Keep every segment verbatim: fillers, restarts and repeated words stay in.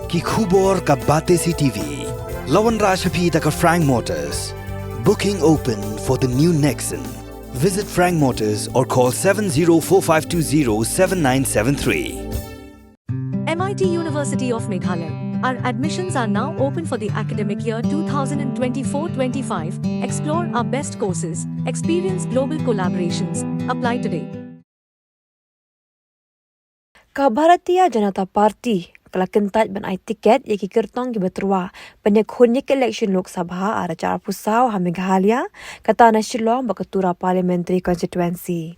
Ki khubor ka Batesi T V. La wanrah sha phi da ka Frank Motors. Booking open for the new Nexon. Visit Frank Motors or call seven zero four five two zero seven nine seven three. M I T University of Meghalaya. Our admissions are now open for the academic year twenty twenty-four twenty-five. Explore our best courses, experience global collaborations. Apply today. Ka Bharatiya Janata Party ka la kyntait ban ai tiket ïa ki kyrtong kiba tyrwa ban ïakhun ïa ka election Lok Sabha ar hajar arphew saw ha Meghalaya, kata na Shillong bad ka Tura Parliamentary Constituency.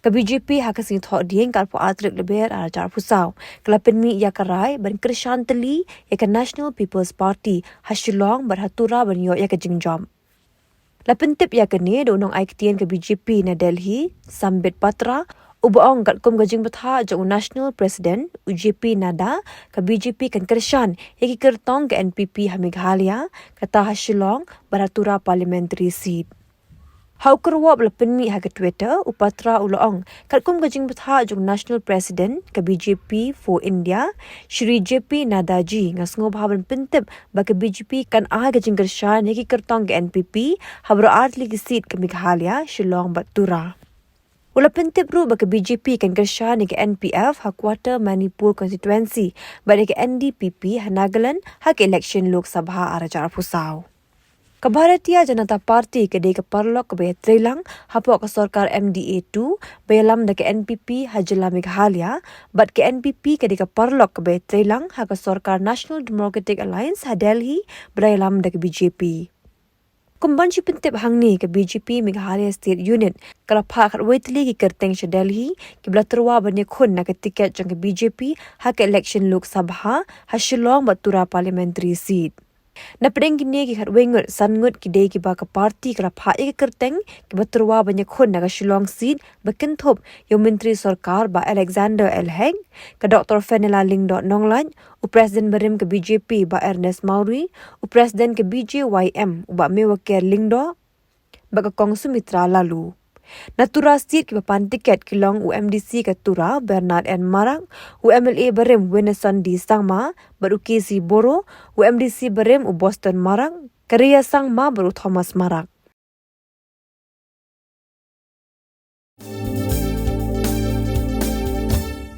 Ka B J P ha ka sngi Thohdieng ka arphew ar tarik Lber ar hajar arphew saw ka la pynmih ïa ka rai ban kyrshan tylli ïa ka National People's Party ha Shillong bad ha Tura ban ïoh ïa ka jingjop. La pyntip ïa kane da u nongai ktien ka B J P na Delhi, Sambit Patra, uba ong katkum ka jingbthah jong u National President, u J P Nadda, ka B J P kan kyrshan ïa ki kyrtong ka N P P ha Meghalaya, kata ha Shillong bad ha Tura Parliamentary Seat. Ha u kyrwoh ba la pynmih ha ka Twitter, u Patra u la ong katkum ka jingbthah jong u National President ka B J P for India, Shri J P Nadda ji, nga sngewbha ban pyntip ba ka B J P kan ai ka jingkyrshan ïa ki kyrtong ka N P P ha baroh ar tylli ki seat ka Meghalaya, Shillong bad Tura. U la pyntip ruh ba ka B J P kan kyrshan ïa ka N P F ha Quarter Manipur Constituency bad ïa ka N D P P ha Nagaland ha ka election Lok Sabha ar hajar arphew saw. Ka Bharatiya Janata Party ka dei ka paralok kaba ïatreilang hapoh ka sorkar M D A two ba ïalam da ka N P P ha jylla Meghalaya, bad ka N P P ka dei ka paralok kaba ïatreilang ha ka sorkar National Democratic Alliance ha Delhi ba ïalam da ka B J P. Kum ban shu pyntip hangne, ka B J P Meghalaya State Unit ka la phah khatwei tylli ki kyrteng sha Delhi kiba la tyrwa ban ïakhun na ka tiket jong ka B J P ha ka election Lok Sabha ha Shillong bad Tura Parliamentary Seat. Na pdeng kine ki khatwei ngut, san ngut ki dei kiba ka party ka la phah ïa ki kyrteng kiba tyrwa ban ïakhun na ka Shillong seat, ba kynthup ïa u Myntri Sorkar Bah Alexander L Hek, ka Doctor Fenella Lyngdoh Nonglait, u President barim ka B J P Bah Ernest Mawrie, u President ka B J Y M u Bah Mewaker Lyngdoh, bad ka Kong Sumitra Laloo. Na Tura seat kiba pan tiket ki long u M D C ka Tura Bernard N Marak, u M L A barim Winnerson D Sangma, bad u K C Boro, u M D C barim u Boston Marak, ka Reia Sangma bad u Thomas Marak.